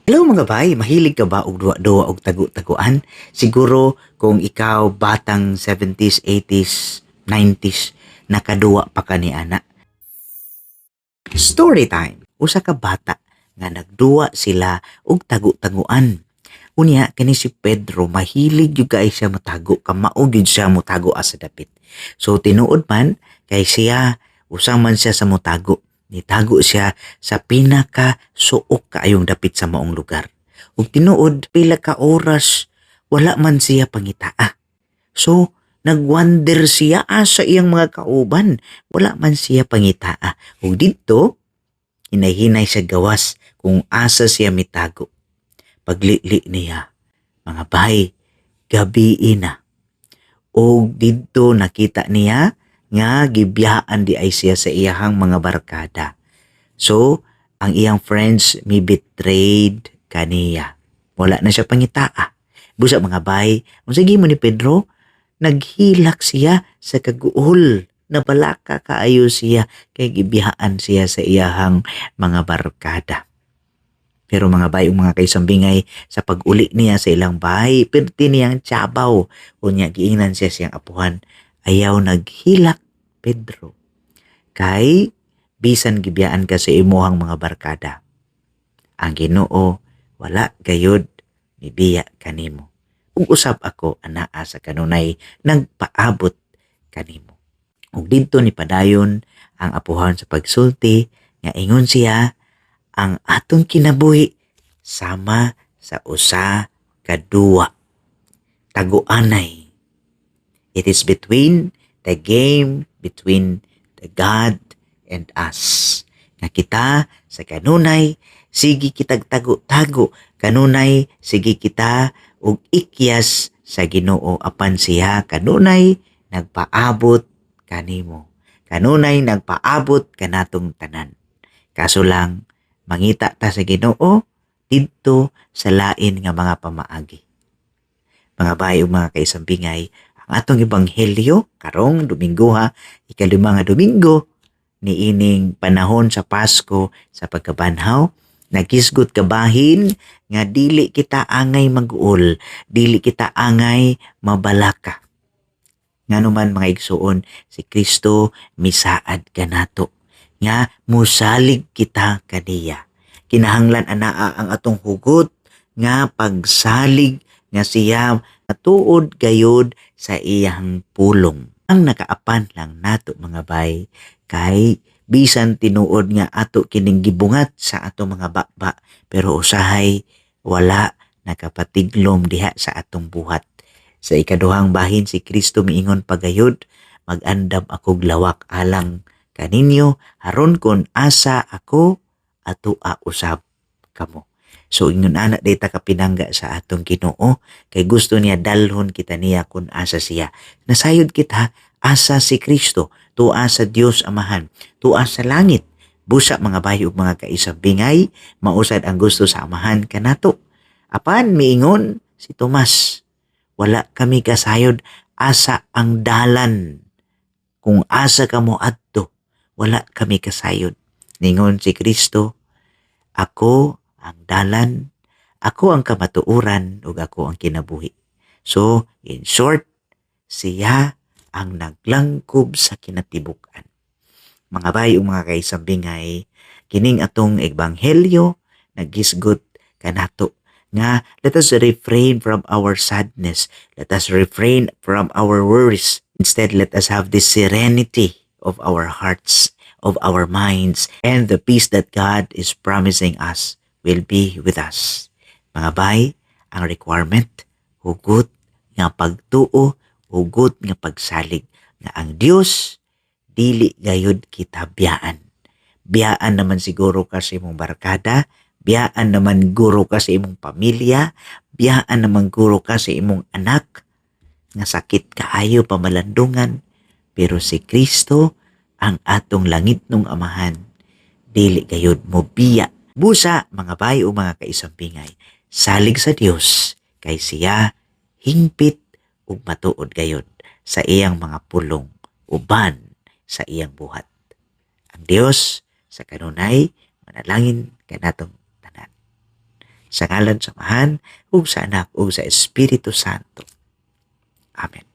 Hello, mga bay, mahilig ka ba og duwa-duwa og tago-taguan? Siguro kung ikaw batang 70s, 80s, 90s, nakaduwa pa ka ni ana. Story time. Usa ka bata nga nagduwa sila og tago-taguan. Unya kani si Pedro, mahilig gyud kay siya motago, kamao gyud siya motago asa dapit. So tinuod man kay siya, usa man siya sa motago. Nitago siya sa pinaka suok kaayong dapit sa maong lugar. Ug tinuod, pila ka oras wala man siya pangitaa. So nagwonder siya asa iyang mga kauban, wala man siya pangitaa. Ug didto hinay-hinay siya gawas kung asa siya mitago. Paglili niya, mga bay, gabi na. Og didto nakita niya nga gibiyaan di ay siya sa iyahang mga barkada. So, ang iyang friends mi betrayed kaniya. Wala na siya pangitaa. Busa, mga bay, unsa mo ni Pedro? Naghilak siya sa kaguol. Nabalaka kaayo siya kay gibiyaan siya sa iyahang mga barkada. Pero, mga bay ug mga kaisambingay, sa pag-uli niya sa ilang bahay, perti niyang tsabaw. Unya giingnan siya siyang apuhan, "Ayaw naghilak, Pedro. Kay bisan gibiyaan ka sa imuhang mga barkada, ang Ginoo wala gayud mibiya kanimo. Ug usab ako anaa sa kanunay nagpaabot kanimo." Ug didto ni padayon ang apuhan sa pagsulti nga ingon siya, ang atong kinabuhi sama sa usa ka duwa. Taguanay. It is between the game between the God and us. Nga kita sa kanunay sige kitag tago-tago, kanunay sige kita og ikyas sa Ginoo, apan siya kanunay nagpaabot kanimo. Kanunay nagpaabot kanatong tanan. Kaso lang mangita ta sa Ginoo didto sa lain nga mga pamaagi. Mga bay ug mga kaisambingay, ang atong ebanghelyo karong Domingo ha, 5 nga Domingo niining panahon sa Pasko sa pagkabanhaw, nagisgot kabahin nga dili kita angay mag-uol, dili kita angay mabalaka. Ngano man, mga igsuon, si Kristo misaad kanato nga musalig kita kaniya. Kinahanglan anaa ang atong hugot nga pagsalig nga siya matuod gayod sa iyang pulong. Ang nakaapan lang nato, mga bay, kay bisan tinuod nga ato kining gibungat sa ato mga baba, pero usahay wala nakapatiglom diha sa atong buhat. Sa ikaduhang bahin, si Kristo miingon pagayod, "Mag-andam akog lawak alang kaninyo aron kon asa ako atoa usab kamo." So ingon ana day ta kapinangga sa atong Ginoo kay gusto niya dalhon kita niya kung asa siya. Nasayod kita asa si Kristo, tua sa Dios Amahan, tua sa langit. Busa, mga bay ug mga kaisabingay, mausad ang gusto sa Amahan kanato. Apan miingon si Tomas, "Wala kami kasayod asa ang dalan. Kung asa ka mo adto, wala kami kasayod." Ningon si Kristo, "Ako ang dalan, ako ang kamatuoran, ug ako ang kinabuhi." So, in short, siya ang naglangkob sa kinatibuk-an. Mga bay ug mga kaisambingay, kining atong ebanghelyo nagisgot kanato nga let us refrain from our sadness, let us refrain from our worries. Instead, let us have this serenity of our hearts, of our minds, and the peace that God is promising us will be with us. Mga bay, ang requirement, hugot nga pagtuo, hugot nga pagsalig nga ang Dios dili gayud kita biyaan. Biyaan naman siguro ka sa imong barkada, biyaan naman guro ka sa imong pamilya, biyaan naman guro ka sa imong anak, nga sakit kaayo pamalandungan, pero si Kristo ang atong langitnong Amahan, dili gayud mo biya. Busa, mga bay o mga kaisambingay, salig sa Dios kay siya hingpit ug matuod gayud sa iyang mga pulong uban sa iyang buhat. Ang Dios sa kanunay manalangin kanatong tanan. Sa ngalan sa Amahan, ug sa Anak, ug sa Espiritu Santo. Amen.